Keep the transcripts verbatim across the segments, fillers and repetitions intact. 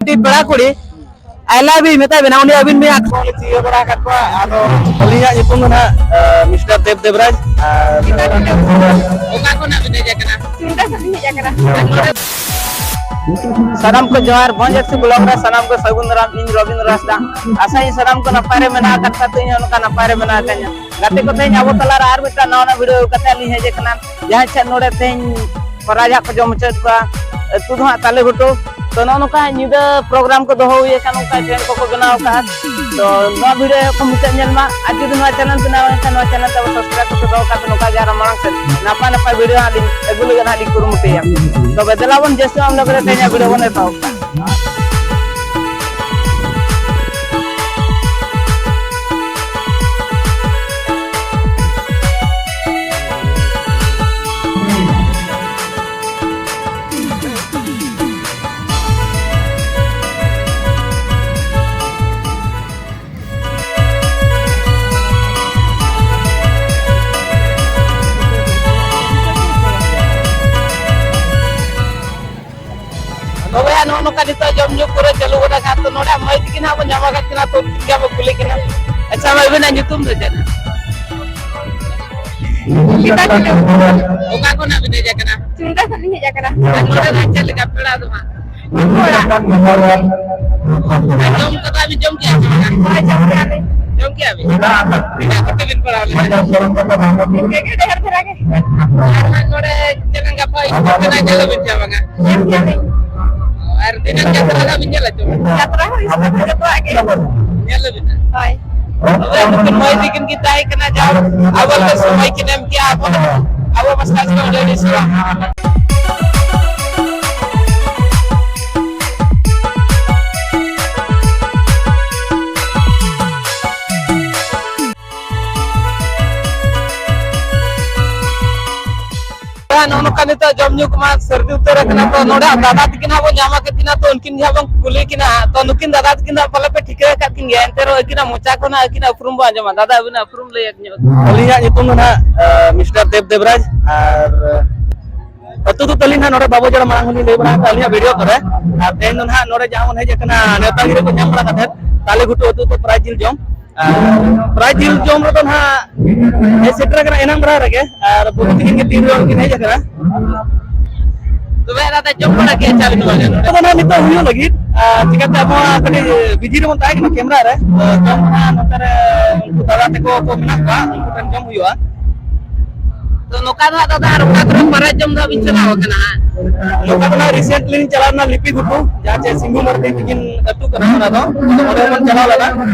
ᱢᱤᱫᱴᱤᱡ ᱯᱮᱲᱟ ᱠᱩᱲᱤ I love you ᱢᱮᱛᱟᱭ ᱵᱮᱱᱟ, ᱩᱱᱤ ᱟᱹᱵᱤᱱ ᱵᱤᱱ ᱟᱠ- ᱠᱚᱞᱮ ᱪᱤᱭᱟᱹ ᱵᱟᱲᱟ ᱟᱠᱟᱫ ᱠᱚᱣᱟ᱾ ᱟᱫᱚ ᱟᱹᱞᱤᱧᱟᱜ ᱧᱩᱛᱩᱢ ᱫᱚ ᱱᱟᱦᱟᱜ, ᱟᱸ, ᱢᱤᱥᱴᱟᱨ ᱫᱮᱵᱽ ᱫᱮᱵᱽᱨᱟᱡᱽ᱾ ᱟᱨ ᱚᱠᱟ ᱠᱷᱚᱱᱟᱜ ᱵᱤᱱ ᱦᱮᱡ ᱟᱠᱟᱱᱟ? ᱥᱤᱞᱫᱟᱹ ᱠᱷᱚᱱ ᱞᱤᱧ ᱦᱮᱡ ᱟᱠᱟᱱᱟ᱾ ᱥᱟᱱᱟᱢ ᱠᱚ ᱡᱚᱦᱟᱨ, ᱵᱷᱚᱸᱡᱽ ᱮᱠᱥᱤ ᱵᱞᱚᱜ ᱨᱮ ᱥᱟᱱᱟᱢ ᱠᱚ ᱥᱟᱹᱜᱩᱱ ᱫᱟᱨᱟᱢ, ᱤᱧ ᱨᱚᱵᱤᱱᱫᱨᱚ ᱦᱟᱸᱥᱫᱟ᱾ ᱟᱥᱟᱭᱟᱹᱧ ᱥᱟᱱᱟᱢ ᱠᱚ ᱱᱟᱯᱟᱭ ᱨᱮ ᱢᱮᱱᱟᱜ ᱟᱠᱟᱫ ᱠᱷᱟᱱ ᱛᱚ ᱤᱧ ᱦᱚᱸ ᱱᱚᱝᱠᱟ ᱱᱟᱯᱟᱭ ᱨᱮ ᱢᱮᱱᱟᱜ ᱟᱠᱟᱫᱤᱧᱟ᱾ ᱜᱟᱛᱮ ᱠᱚ, ᱛᱮᱦᱮᱧ ᱟᱵᱚ ᱛᱟᱞᱟᱨᱮ ᱟᱨ ᱢᱤᱫᱴᱟᱝ ᱱᱟᱣᱟ ᱱᱟᱣᱟ ᱵᱷᱤᱰᱤᱭᱳ ᱟᱹᱜᱩ ᱠᱟᱛᱮ ᱞᱤᱧ ᱦᱮᱡ ᱟᱠᱟᱱᱟ᱾ ᱡᱟᱦᱟᱸᱭ ᱴᱷᱮᱱ ᱱᱚᱰᱮ ᱛᱮᱦᱮᱧ ᱯᱨᱟᱭᱤᱡᱽ ᱦᱟᱸᱜ ᱠᱚ ᱡᱚᱢ ᱦᱚᱪᱚᱭᱮᱫ ᱠᱚᱣᱟ, ᱩᱛᱩ ᱫᱚ ᱦᱟᱸᱜ ᱛᱟᱞᱮ ᱵᱷᱩᱴᱩ᱾ ᱛᱚ, ᱱᱚᱜᱼᱚ ᱱᱚᱝᱠᱟ ᱦᱟᱸᱜ ᱧᱤᱫᱟᱹ ᱯᱨᱳᱜᱨᱟᱢ ᱠᱚ ᱫᱚᱦᱚ ᱦᱩᱭ ᱟᱠᱟᱱ, ᱚᱱᱠᱟ ᱴᱮᱱᱴ ᱠᱚᱠᱚ ᱵᱮᱱᱟᱣ ᱟᱠᱟᱫᱼᱟ᱾ ᱛᱚ, ᱱᱚᱣᱟ ᱵᱷᱤᱰᱤᱭᱳ ᱠᱚ ᱢᱩᱪᱟᱹᱫ ᱧᱮᱞ ᱢᱟ, ᱟᱨ ᱡᱩᱫᱤ ᱱᱚᱣᱟ ᱪᱮᱱᱮᱞ ᱯᱮ ᱱᱟᱣᱟ ᱮᱱᱠᱷᱟᱱ ᱱᱚᱣᱟ ᱪᱮᱱᱮᱞ ᱛᱟᱵᱚ ᱥᱟᱵᱥᱠᱨᱟᱭᱤᱵ ᱠᱟᱛᱮ ᱫᱚᱦᱚ ᱠᱟᱜ ᱯᱮ, ᱱᱚᱝᱠᱟ ᱜᱮ ᱟᱨᱚ ᱢᱟᱲᱟᱝ ᱥᱮᱫ ᱱᱟᱯᱟᱭ ᱱᱟᱯᱟᱭ ᱵᱷᱤᱰᱤᱭᱳ ᱦᱟᱸᱜ ᱞᱤᱧ ᱟᱹᱜᱩ ᱞᱟᱹᱜᱤᱫ ᱦᱟᱸᱜ ᱞᱤᱧ ᱠᱩᱨᱩᱢᱩᱴᱩᱭᱟ᱾ ᱛᱚᱵᱮ ᱫᱮᱞᱟ ᱵᱚᱱ ᱡᱟᱹᱥᱛᱤ ᱵᱟᱝ ᱞᱟᱹᱭ ᱠᱟᱛᱮ ᱛᱮᱦᱮᱧᱟᱜ ᱵᱷᱤᱰᱤᱭᱳ ᱵᱚᱱ ᱮᱛᱚᱦᱚᱵ ᱠᱟᱜᱼᱟ᱾ ᱛᱚᱵᱮ ᱱᱚᱜᱼᱚ ᱱᱚᱝᱠᱟ ᱱᱤᱛᱚᱜ ᱡᱚᱢ ᱧᱩ ᱯᱩᱨᱟᱹ ᱪᱟᱹᱞᱩ ᱜᱚᱫ ᱟᱠᱟᱱ᱾ ᱛᱚ, ᱱᱚᱰᱮ ᱢᱟᱹᱭ ᱛᱤᱠᱤᱱ ᱦᱟᱸᱜ ᱵᱚᱱ ᱧᱟᱢ ᱟᱠᱟᱫ ᱠᱤᱱᱟ, ᱛᱚ ᱩᱱᱠᱤᱱ ᱜᱮ ᱦᱟᱸᱜ ᱵᱚᱱ ᱠᱩᱞᱤ ᱠᱤᱱᱟ᱾ ᱟᱪᱪᱷᱟ, ᱢᱟᱹᱭ, ᱟᱹᱵᱤᱱᱟᱜ ᱧᱩᱛᱩᱢ ᱫᱚ ᱪᱮᱫ? ᱜᱤᱛᱟ ᱴᱩᱰᱩ᱾ ᱚᱠᱟ ᱠᱷᱚᱱᱟᱜ ᱵᱤᱱ ᱦᱮᱡ ᱟᱠᱟᱱᱟ? ᱪᱩᱱᱰᱟ ᱠᱷᱚᱱ ᱞᱤᱧ ᱦᱮᱡ ᱟᱠᱟᱱᱟ᱾ ᱟᱨ ᱱᱚᱰᱮ ᱫᱚ ᱪᱮᱫ ᱞᱮᱠᱟ ᱯᱮᱲᱟ ᱫᱚ ᱦᱟᱸᱜ? ᱚᱲᱟᱜ᱾ ᱟᱨ ᱡᱚᱢ ᱠᱚᱫᱚ ᱵᱤᱱ ᱡᱚᱢ ᱠᱮᱜᱼᱟ ᱥᱮ ᱵᱟᱝᱟ? ᱦᱳᱭ, ᱡᱚᱢ ᱠᱮᱜᱼᱟ ᱞᱤᱧ᱾ ᱡᱚᱢ ᱠᱮᱜᱼᱟ ᱵᱤᱱ? ᱛᱤᱱᱟᱹᱜ ᱠᱟᱛᱮ ᱵᱤᱱ ᱯᱟᱲᱟᱣ ᱞᱮᱱᱟ? ᱤᱱᱠᱟᱹ ᱜᱮ ᱰᱷᱮᱨ ᱫᱷᱟᱨᱟ ᱜᱮ᱾ ᱟᱨ ᱦᱟᱸᱜ ᱱᱚᱰᱮ ᱪᱮᱫ ᱞᱮᱠᱟ ᱯᱮ ᱤᱥᱤᱱ ᱠᱟᱱᱟ, ᱧᱮᱞ ᱟᱵᱤᱱ ᱪᱮ ᱵᱟᱝᱟ? ᱧᱮᱞ ᱠᱮᱜᱼᱟ ᱞᱤᱧ᱾ ᱟᱨ ᱫᱤᱱᱟᱹᱢ ᱡᱟᱛᱨᱟ ᱫᱚ ᱵᱤᱱ ᱧᱮᱞᱟ ᱪᱮ ᱵᱟᱝᱟ? ᱡᱟᱛᱨᱟ ᱦᱚᱸ ᱤᱥᱤᱱ ᱦᱚᱸ ᱡᱚᱛᱚᱣᱟᱜ ᱜᱮ᱾ ᱧᱮᱞ ᱟᱵᱤᱱ? ᱦᱳᱭ᱾ ᱛᱚᱵᱮ ᱱᱩᱠᱤᱱ ᱢᱟᱹᱭ ᱛᱤᱠᱤᱱ ᱠᱤᱱ ᱛᱟᱦᱮᱸ ᱠᱟᱱᱟ, ᱡᱟ ᱟᱵᱚ ᱞᱟᱹᱜᱤᱫ ᱥᱚᱢᱚᱭ ᱠᱤᱱ ᱮᱢ ᱠᱮᱜᱼᱟ, ᱟᱵᱚ, ᱟᱵᱚ ᱯᱟᱥᱴᱟ ᱥᱮᱫ ᱠᱷᱚᱱ ᱟᱹᱰᱤ ᱟᱹᱰᱤ ᱥᱟᱨᱦᱟᱣ᱾ ᱱᱚᱜᱼᱚ ᱱᱚᱝᱠᱟ ᱱᱤᱛᱚᱜ ᱡᱚᱢ ᱧᱩ ᱠᱚᱢᱟ ᱥᱟᱹᱨᱫᱤ ᱩᱛᱟᱹᱨ ᱟᱠᱟᱱᱟ᱾ ᱛᱚ, ᱱᱚᱰᱮ ᱫᱟᱫᱟ ᱛᱟᱹᱠᱤᱱ ᱦᱟᱸᱜ ᱵᱚᱱ ᱧᱟᱢ ᱟᱠᱟᱫ ᱠᱤᱱᱟ, ᱛᱚ ᱩᱱᱠᱤᱱ ᱜᱮ ᱦᱟᱸᱜ ᱵᱚᱱ ᱠᱩᱞᱤ ᱠᱤᱱᱟ ᱦᱟᱸᱜ᱾ ᱛᱚ, ᱱᱩᱠᱤᱱ ᱫᱟᱫᱟ ᱛᱟᱹᱠᱤᱱ ᱫᱚ ᱦᱟᱸᱜ ᱯᱟᱞᱮ ᱯᱮ ᱴᱷᱤᱠᱟᱹ ᱟᱠᱟᱫ ᱠᱤᱱ ᱜᱮᱭᱟ, ᱮᱱᱛᱮ ᱨᱮᱦᱚᱸ ᱟᱹᱠᱤᱱᱟᱜ ᱢᱚᱪᱟ ᱠᱷᱚᱱ ᱦᱟᱸᱜ ᱟᱹᱠᱤᱱᱟᱜ ᱩᱯᱨᱩᱢ ᱵᱚᱱ ᱟᱸᱡᱚᱢᱟ᱾ ᱫᱟᱫᱟ, ᱟᱹᱵᱤᱱᱟᱜ ᱩᱯᱨᱩᱢ ᱞᱟᱹᱭ ᱧᱚᱜ᱾ ᱟᱹᱞᱤᱧᱟᱜ ᱧᱩᱛᱩᱢ ᱫᱚ ᱱᱟᱦᱟᱜ, ᱟᱸ, ᱢᱤᱥᱴᱟᱨ ᱫᱮᱵᱽ ᱫᱮᱵᱽᱨᱟᱡᱽ᱾ ᱟᱨ ᱟᱹᱛᱩ ᱫᱚ ᱛᱟᱹᱞᱤᱧ ᱦᱟᱸᱜ ᱱᱚᱰᱮ ᱵᱟᱵᱚᱡᱚᱲᱟ ᱢᱟᱲᱟᱝ ᱦᱚᱸᱞᱤᱧ ᱞᱟᱹᱭ ᱵᱟᱲᱟ ᱟᱠᱟᱫᱟ ᱟᱹᱞᱤᱧᱟᱜ ᱵᱷᱤᱰᱤᱭᱳ ᱠᱚᱨᱮ᱾ ᱟᱨ ᱛᱮᱦᱮᱧ ᱫᱚ ᱱᱟᱦᱟᱜ ᱱᱚᱰᱮ ᱡᱟᱦᱟᱸ ᱵᱚᱱ ᱦᱮᱡ ᱟᱠᱟᱱᱟ ᱱᱮᱣᱛᱟ ᱜᱤᱨᱟᱹ ᱠᱚ ᱧᱟᱢ ᱵᱟᱲᱟ ᱠᱟᱛᱮᱫ ᱛᱟᱞᱮ ᱜᱷᱩᱴᱩ ᱟᱹᱛᱩ ᱛᱮ ᱯᱨᱟᱭᱤᱡᱽ ᱡᱤᱞ ᱡᱚᱢ᱾ ᱟᱨ ᱯᱨᱟᱭᱤᱡᱽ ᱡᱤᱞ ᱡᱚᱢ ᱨᱮᱫᱚ ᱱᱟᱦᱟᱜ ᱦᱮᱡ ᱥᱮᱴᱮᱨ ᱟᱠᱟᱱᱟ ᱮᱱᱟᱝ ᱵᱮᱲᱟ ᱨᱮᱜᱮ, ᱟᱨ ᱵᱟᱹᱵᱩ ᱛᱟᱹᱠᱤᱱ ᱜᱮ ᱛᱤᱱ ᱨᱮ ᱠᱤᱱ ᱦᱮᱡ ᱟᱠᱟᱱᱟ᱾ ᱛᱚᱵᱮ ᱫᱟᱫᱟ, ᱡᱚᱢ ᱵᱟᱲᱟ ᱠᱮᱫ ᱪᱟ ᱵᱤᱱ ᱱᱚᱣᱟ ᱜᱮ? ᱟᱫᱚ ᱱᱟᱦᱟᱜ ᱱᱤᱛᱚᱜ ᱦᱩᱭᱩᱜ ᱞᱟᱹᱜᱤᱫ, ᱟᱨ ᱪᱤᱠᱟᱛᱮ ᱟᱵᱚ ᱠᱟᱹᱴᱤᱡ ᱵᱤᱡᱤ ᱨᱮᱵᱚᱱ ᱛᱟᱦᱮᱸ ᱠᱟᱱᱟ ᱠᱮᱢᱨᱟ ᱨᱮ, ᱛᱚ ᱡᱚᱢ ᱠᱚ ᱱᱟᱦᱟᱜ ᱱᱚᱛᱮ ᱨᱮ ᱩᱱᱠᱩ ᱫᱟᱫᱟ ᱛᱟᱠᱚ ᱠᱚ ᱢᱮᱱᱟᱜ ᱠᱚᱣᱟ, ᱩᱱᱠᱩ ᱴᱷᱮᱱ ᱡᱚᱢ ᱦᱩᱭᱩᱜᱼᱟ᱾ ᱛᱚ ᱱᱚᱝᱠᱟ ᱫᱚ ᱦᱟᱸᱜ ᱫᱟᱫᱟ, ᱟᱨ ᱚᱠᱟ ᱠᱚᱨᱮ ᱯᱟᱨᱟᱡᱽ ᱡᱚᱢ ᱫᱚ ᱵᱤᱱ ᱪᱟᱞᱟᱣ ᱟᱠᱟᱱᱟ ᱦᱟᱸᱜ? ᱱᱚᱝᱠᱟ ᱫᱚ ᱱᱟᱦᱟᱜ recently ᱞᱤᱧ ᱪᱟᱞᱟᱣ ᱞᱮᱱᱟ ᱞᱤᱯᱤ ᱜᱷᱩᱴᱩ, ᱡᱟᱦᱟᱸ ᱪᱮ ᱥᱤᱝᱜᱩ ᱢᱟᱨᱰᱤ ᱛᱟᱹᱠᱤᱱ ᱟᱹᱛᱩ ᱠᱟᱱᱟ ᱚᱱᱟ ᱫᱚ, ᱚᱸᱰᱮ ᱵᱚᱱ ᱪᱟᱞᱟᱣ ᱞᱮᱱᱟ᱾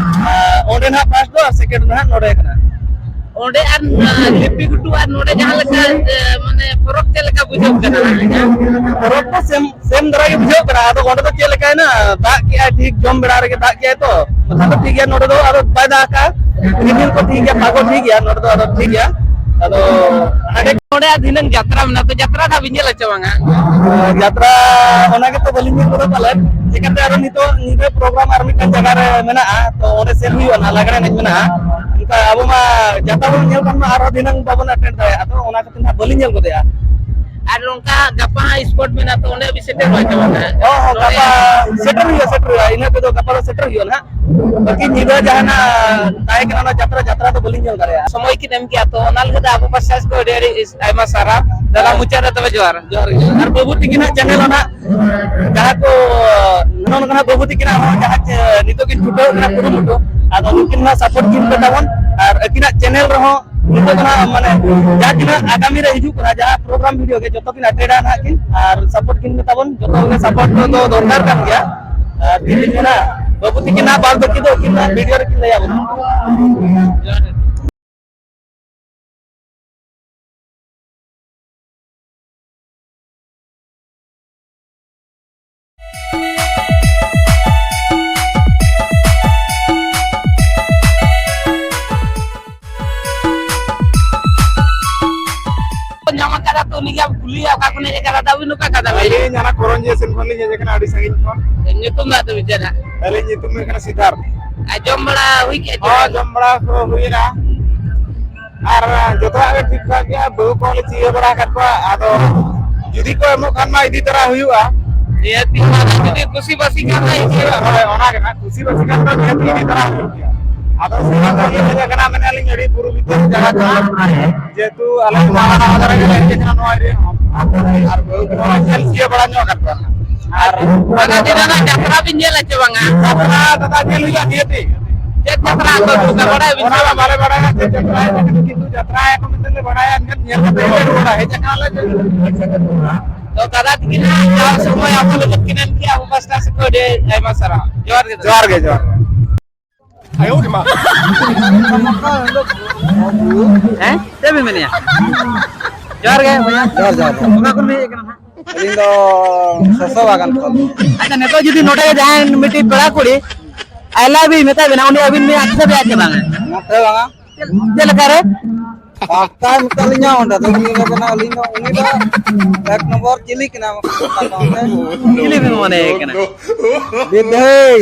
ᱟᱨ ᱚᱸᱰᱮ ᱱᱟᱦᱟᱜ first ᱫᱚ ᱟᱨ second ᱫᱚ ᱱᱟᱦᱟᱜ ᱱᱚᱰᱮ ᱠᱟᱱᱟ᱾ ᱚᱸᱰᱮ ᱟᱨ, ᱟᱸ, ᱞᱤᱯᱤ ᱜᱷᱩᱴᱩ ᱟᱨ ᱱᱚᱰᱮ ᱡᱟᱦᱟᱸ ᱞᱮᱠᱟ, ᱮ, ᱢᱟᱱᱮ ᱯᱷᱚᱨᱚᱠ ᱪᱮᱫ ᱞᱮᱠᱟ ᱵᱩᱡᱷᱟᱹᱜ ᱠᱟᱱᱟ? ᱯᱷᱚᱨᱚᱠ ᱫᱚ same, same ᱫᱷᱟᱨᱟ ᱜᱮ ᱵᱩᱡᱷᱟᱹᱜ ᱠᱟᱱᱟ᱾ ᱟᱫᱚ ᱚᱸᱰᱮ ᱫᱚ ᱪᱮᱫ ᱞᱮᱠᱟᱭᱮᱱᱟ, ᱫᱟᱜ ᱠᱮᱜᱼᱟᱭ, ᱴᱷᱤᱠ ᱡᱚᱢ ᱵᱮᱲᱟ ᱨᱮᱜᱮ ᱫᱟᱜ ᱠᱮᱜᱼᱟᱭ ᱛᱚ, ᱵᱟᱠᱷᱟᱱ ᱫᱚ ᱴᱷᱤᱠ ᱜᱮᱭᱟ᱾ ᱱᱚᱰᱮ ᱫᱚ ᱟᱫᱚ ᱵᱟᱭ ᱫᱟᱜ ᱠᱟᱜᱼᱟ, ᱨᱤᱢᱤᱞ ᱠᱚ ᱴᱷᱤᱠ ᱜᱮᱭᱟ, ᱯᱷᱟᱜᱚ ᱴᱷᱤᱠ ᱜᱮᱭᱟ, ᱱᱚᱰᱮ ᱫᱚ ᱟᱫᱚ ᱴᱷᱤᱠ ᱜᱮᱭᱟ᱾ ᱟᱫᱚ ᱦᱟᱸᱰᱮ ᱱᱚᱰᱮ ᱟᱨ ᱫᱷᱤᱱᱟᱹᱝ ᱡᱟᱛᱨᱟ ᱢᱮᱱᱟᱜᱼᱟ, ᱛᱚ ᱡᱟᱛᱨᱟ ᱫᱚ ᱵᱤᱱ ᱧᱮᱞᱟ ᱪᱮ ᱵᱟᱝᱟ? ᱡᱟᱛᱨᱟ ᱚᱱᱟ ᱜᱮᱛᱚ ᱵᱟᱹᱞᱤᱧ ᱧᱮᱞ ᱠᱟᱫᱟ ᱯᱟᱞᱮᱱ, ᱪᱤᱠᱟᱹᱛᱮ ᱟᱨᱚ ᱱᱤᱛᱚᱜ ᱧᱤᱫᱟᱹ program ᱟᱨ ᱢᱤᱫᱴᱟᱝ ᱡᱟᱭᱜᱟ ᱨᱮ ᱢᱮᱱᱟᱜᱼᱟ, ᱛᱚ ᱚᱸᱰᱮ ᱥᱮᱱ ᱦᱩᱭᱩᱜᱼᱟ, ᱱᱟᱦᱟᱜ ᱞᱟᱜᱽᱲᱮ ᱮᱱᱮᱡ ᱢᱮᱱᱟᱜᱼᱟ᱾ ᱚᱱᱠᱟ ᱟᱵᱚ ᱢᱟ ᱡᱟᱛᱨᱟ ᱵᱚᱱ ᱧᱮᱞ ᱠᱷᱟᱱ ᱢᱟ ᱟᱨᱦᱚᱸ ᱫᱷᱤᱱᱟᱹᱝ ᱵᱟᱵᱚᱱ attend ᱫᱟᱲᱮᱭᱟᱜᱼᱟ, ᱛᱚ ᱚᱱᱟ ᱠᱷᱟᱹᱛᱤᱨ ᱱᱟᱦᱟᱜ ᱵᱟᱹᱞᱤᱧ ᱧᱮᱞ ᱜᱚᱫᱮᱜᱼᱟ᱾ ᱟᱨ ᱱᱚᱝᱠᱟ ᱜᱟᱯᱟ ᱦᱟᱸᱜ sport ᱢᱮᱱᱟᱜᱼᱟ, ᱛᱚ ᱚᱸᱰᱮ ᱵᱤᱱ ᱥᱮᱴᱮᱨᱚᱜᱼᱟ ᱪᱮ ᱵᱟᱝᱟ? ᱦᱚᱸ, ᱦᱚᱸ, ᱜᱟᱯᱟ ᱥᱮᱴᱮᱨ ᱦᱩᱭᱩᱜᱼᱟ, ᱥᱮᱴᱮᱨ ᱦᱩᱭᱩᱜᱼᱟ, ᱤᱱᱟᱹ ᱛᱮᱫᱚ ᱜᱟᱯᱟ ᱫᱚ ᱥᱮᱴᱮᱨ ᱦᱩᱭᱩᱜᱼᱟ ᱱᱟᱦᱟᱜ᱾ ᱵᱟᱹᱠᱤ ᱧᱤᱫᱟᱹ ᱡᱟᱦᱟᱱᱟᱜ ᱛᱟᱦᱮᱸ ᱠᱟᱱᱟ ᱚᱱᱟ ᱡᱟᱛᱨᱟ, ᱡᱟᱛᱨᱟ ᱫᱚ ᱵᱟᱹᱞᱤᱧ ᱧᱮᱞ ᱫᱟᱲᱮᱭᱟᱜᱼᱟ᱾ ᱥᱚᱢᱚᱭ ᱠᱤᱱ ᱮᱢ ᱠᱮᱜᱼᱟ, ᱛᱚ ᱚᱱᱟ ᱞᱟᱹᱜᱤᱫ ᱟᱵᱚ ᱯᱟᱥᱴᱟ ᱥᱮᱫ ᱠᱷᱚᱱ ᱟᱹᱰᱤ ᱟᱹᱰᱤ ᱟᱭᱢᱟ ᱥᱟᱨᱦᱟᱣ᱾ ᱫᱟᱫᱟ, ᱦᱮᱸ᱾ ᱢᱩᱪᱟᱹᱫ ᱨᱮ ᱛᱚᱵᱮ ᱡᱚᱦᱟᱨ᱾ ᱡᱚᱦᱟᱨ ᱜᱮ᱾ ᱟᱨ ᱵᱟᱹᱵᱩ ᱛᱤᱠᱤᱱᱟᱜ channel ᱦᱚᱸ ᱱᱟᱦᱟᱜ, ᱡᱟᱦᱟᱸ ᱠᱚ, ᱱᱚᱜᱼᱚ ᱱᱚᱝᱠᱟᱱᱟᱜ ᱵᱟᱹᱵᱩ ᱛᱤᱠᱤᱱᱟᱜ ᱦᱚᱸ ᱡᱟᱦᱟᱸ ᱪᱮ, ᱱᱤᱛᱚᱜ ᱠᱤᱱ ᱪᱷᱩᱴᱟᱹᱣ ᱠᱟᱱᱟ ᱠᱩᱨᱩᱢᱩᱴᱩ, ᱟᱫᱚ ᱱᱩᱠᱤᱱ ᱦᱚᱸ support ᱠᱤᱱ ᱯᱮ ᱛᱟᱵᱚᱱ, ᱟᱨ ᱟᱹᱠᱤᱱᱟᱜ channel ᱨᱮᱦᱚᱸ ᱱᱤᱛᱚᱜ ᱫᱚ ᱱᱟᱦᱟᱜ, ᱢᱟᱱᱮ, ᱡᱟᱦᱟᱸ ᱛᱤᱱᱟᱹᱜ ᱟᱜᱟᱢᱤ ᱨᱮ ᱦᱤᱡᱩᱜ ᱠᱟᱱᱟ, ᱡᱟᱦᱟᱸ program video ᱜᱮ, ᱡᱚᱛᱚ ᱠᱤᱱ attend ᱟ ᱱᱟᱦᱟᱜ ᱠᱤᱱ, ᱟᱨ support ᱠᱤᱱ ᱯᱮ ᱛᱟᱵᱚᱱ, ᱡᱚᱛᱚ ᱜᱮ support ᱫᱚ ᱫᱚᱨᱠᱟᱨ ᱠᱟᱱ ᱜᱮᱭᱟ᱾ ᱟᱨ ᱪᱮᱫ ᱞᱤᱧ ᱢᱮᱱᱟ, ᱵᱟᱹᱵᱩ ᱛᱤᱠᱤᱱ ᱱᱟᱦᱟᱜ ᱵᱟᱫ ᱵᱟᱹᱠᱤ ᱫᱚ ᱟᱹᱠᱤᱱ ᱱᱟᱦᱟᱜ video ᱨᱮᱠᱤᱱ ᱞᱟᱹᱭ ᱟᱵᱚᱱᱟ᱾ ᱧᱟᱢ ᱟᱠᱟᱫᱟ, ᱛᱚ ᱩᱱᱤ ᱜᱮ ᱠᱩᱞᱤᱭᱟ, ᱚᱠᱟ ᱠᱷᱚᱱ ᱦᱮᱡ ᱟᱠᱟᱱᱟ? ᱫᱟᱫᱟ, ᱟᱹᱵᱤᱱ ᱚᱠᱟ ᱠᱷᱚᱱ ᱵᱤᱱ ᱦᱮᱡ ᱟᱠᱟᱱᱟ? ᱟᱹᱞᱤᱧ ᱚᱱᱟ ᱠᱚᱨᱚᱧᱡᱤᱭᱟᱹ ᱥᱮᱱ ᱠᱷᱚᱱ ᱞᱤᱧ ᱦᱮᱡ ᱟᱠᱟᱱᱟ, ᱟᱹᱰᱤ ᱥᱟᱺᱜᱤᱧ ᱠᱷᱚᱱ᱾ ᱧᱩᱛᱩᱢ ᱫᱚ ᱟᱫᱚ ᱵᱤᱪᱟᱹᱨᱟ? ᱟᱹᱞᱤᱧ ᱧᱩᱛᱩᱢ ᱦᱩᱭᱩᱜ ᱠᱟᱱᱟ ᱥᱤᱫᱷᱟᱨᱛᱷ᱾ ᱟᱨ ᱡᱚᱢ ᱵᱟᱲᱟ ᱦᱩᱭ ᱠᱮᱫᱼᱟ ᱪᱮ ᱦᱚᱸ, ᱵᱟᱝ? ᱡᱚᱢ ᱵᱟᱲᱟ ᱠᱚ ᱦᱩᱭᱮᱱᱟ᱾ ᱟᱨ ᱡᱚᱛᱚᱣᱟᱜ ᱜᱮ ᱴᱷᱤᱠ ᱴᱷᱟᱠ ᱜᱮᱭᱟ, ᱵᱟᱹᱦᱩ ᱠᱚᱦᱚᱸ ᱞᱮ ᱪᱤᱭᱟᱹ ᱵᱟᱲᱟ ᱟᱠᱟᱫ ᱠᱚᱣᱟ᱾ ᱟᱫᱚ ᱡᱩᱫᱤ ᱠᱚ ᱮᱢᱚᱜ ᱠᱷᱟᱱ ᱢᱟ ᱤᱫᱤ ᱛᱟᱨᱟ ᱦᱩᱭᱩᱜᱼᱟ᱾ ᱱᱤᱦᱟᱹᱛᱤ ᱚᱱᱟ ᱫᱚ ᱡᱩᱫᱤ ᱠᱩᱥᱤ ᱵᱟᱹᱥᱤ ᱠᱷᱟᱱ ᱫᱚ ᱤᱫᱤ ᱦᱩᱭᱩᱜᱼᱟ᱾ ᱦᱳᱭ, ᱚᱱᱟ ᱜᱮ ᱱᱟᱦᱟᱜ, ᱠᱩᱥᱤ ᱵᱟᱹᱥᱤ ᱠᱷᱟᱱ ᱫᱚ ᱱᱤᱦᱟᱹᱛᱤ ᱤᱫᱤ ᱛᱟᱨᱟ ᱦᱩᱭᱩᱜ ᱜᱮᱭᱟ᱾ ᱟᱫᱚ ᱥᱮᱨᱢᱟ ᱫᱚ ᱤᱭᱟᱹ ᱦᱮᱡ ᱟᱠᱟᱱᱟ, ᱢᱮᱱᱮᱫᱼᱟ ᱞᱤᱧ, ᱟᱹᱰᱤ ᱵᱩᱨᱩ ᱵᱷᱤᱛᱤᱨ ᱡᱟᱭᱜᱟ ᱠᱟᱱᱟ, ᱡᱮᱦᱮᱛᱩ ᱟᱞᱮ ᱱᱟᱣᱟ ᱱᱟᱣᱟ ᱫᱷᱟᱨᱟ ᱜᱮᱞᱮ ᱦᱮᱡ ᱟᱠᱟᱱᱟ ᱱᱚᱣᱟ area ᱦᱚᱸ᱾ ᱟᱨ ᱵᱟᱹᱦᱩ ᱠᱚᱦᱚᱸ ᱧᱮᱞ ᱥᱤᱭᱟᱹ ᱵᱟᱲᱟ ᱧᱚᱜ ᱟᱠᱟᱫ ᱠᱚᱣᱟ᱾ ᱟᱨ ᱟᱫᱚ ᱪᱮᱫ ᱚᱱᱟ ᱡᱟᱛᱨᱟ ᱵᱤᱱ ᱧᱮᱞᱟ ᱪᱮ ᱵᱟᱝᱟ? ᱡᱟᱛᱨᱟ ᱫᱟᱫᱟ ᱧᱮᱞ ᱦᱩᱭᱩᱜᱼᱟ ᱱᱤᱦᱟᱹᱛᱤ᱾ ᱪᱮᱫ ᱡᱟᱛᱨᱟ ᱠᱚ ᱦᱩᱭᱩᱜᱼᱟ, ᱵᱟᱲᱟᱭ ᱵᱤᱱ ᱚᱱᱟ ᱥᱮ ᱢᱟ ᱵᱟᱝ? ᱵᱟᱞᱮ ᱵᱟᱲᱟᱭᱟ ᱪᱮᱫ ᱡᱟᱛᱨᱟ ᱦᱮᱡ ᱟᱠᱟᱱᱟ, ᱠᱤᱱᱛᱩ ᱡᱟᱛᱨᱟ ᱦᱮᱡ ᱟᱠᱟᱱᱟ ᱢᱮᱱᱛᱮ ᱞᱮ ᱵᱟᱲᱟᱭᱟ, ᱮᱱᱠᱷᱟᱱ ᱧᱮᱞ ᱠᱟᱛᱮ ᱜᱮᱞᱮ ᱨᱩᱣᱟᱹᱲᱟ, ᱦᱮᱡ ᱟᱠᱟᱱᱟ ᱞᱮ᱾ ᱛᱚ ᱫᱟᱫᱟ ᱛᱤᱠᱤᱱ ᱦᱟᱸᱜ ᱡᱟᱣ ᱥᱚᱢᱚᱭ ᱟᱵᱚ ᱞᱟᱹᱜᱤᱫ ᱠᱤᱱ ᱮᱢ ᱠᱮᱜᱼᱟ, ᱟᱵᱚ ᱯᱟᱥᱴᱟ ᱥᱮᱫ ᱠᱷᱚᱱ ᱟᱹᱰᱤ ᱟᱭᱢᱟ ᱥᱟᱨᱦᱟᱣ᱾ ᱡᱚᱦᱟᱨ ᱜᱮ ᱫᱟᱫᱟ᱾ ᱡᱚᱦᱟᱨ ᱜᱮ, ᱡᱚᱦᱟᱨ ᱜᱮ᱾ ᱦᱮᱸ? ᱪᱮᱫ ᱵᱤᱱ ᱢᱮᱱᱮᱜᱼᱟ? ᱡᱚᱦᱟᱨ ᱜᱮ ᱵᱚᱭᱦᱟ᱾ ᱡᱚᱦᱟᱨ, ᱡᱚᱦᱟᱨ, ᱡᱚᱦᱟᱨ᱾ ᱚᱠᱟ ᱠᱷᱚᱱ ᱵᱤᱱ ᱦᱮᱡ ᱟᱠᱟᱱᱟ ᱱᱟᱦᱟᱜ? ᱟᱹᱞᱤᱧ ᱫᱚ ᱥᱚᱥᱚ ᱵᱟᱜᱟᱱ ᱠᱷᱚᱱ᱾ ᱟᱪᱪᱷᱟ, ᱱᱤᱛᱚᱜ ᱡᱩᱫᱤ ᱱᱚᱰᱮ ᱡᱟᱦᱟᱸᱭ ᱢᱤᱫᱴᱤᱡ ᱯᱮᱲᱟ ᱠᱩᱲᱤ I love you ᱢᱮᱛᱟ ᱵᱤᱱᱟ, ᱩᱱᱤ ᱟᱹᱵᱤᱱ ᱵᱤᱱ accept ᱮᱫᱟ ᱪᱮ ᱵᱟᱝᱟ? ᱱᱚᱛᱮ ᱵᱟᱝᱟ᱾ ᱪᱮᱫ ᱞᱮᱠᱟ ᱨᱮ? ᱯᱟᱠᱟ ᱢᱮᱛᱟ ᱞᱤᱧᱟ ᱚᱸᱰᱮ ᱫᱚ, ᱩᱱᱤ ᱫᱚ ᱠᱟᱱᱟ, ᱟᱹᱞᱤᱧ ᱫᱚ, ᱩᱱᱤ ᱫᱚ ᱮᱠ ᱱᱚᱢᱵᱚᱨ ᱪᱤᱞᱤ ᱠᱟᱱᱟ? ᱪᱤᱞᱤ ᱵᱤᱱ ᱢᱚᱱᱮᱭᱮ ᱠᱟᱱᱟ? ᱵᱤᱫᱷᱟᱹᱭ᱾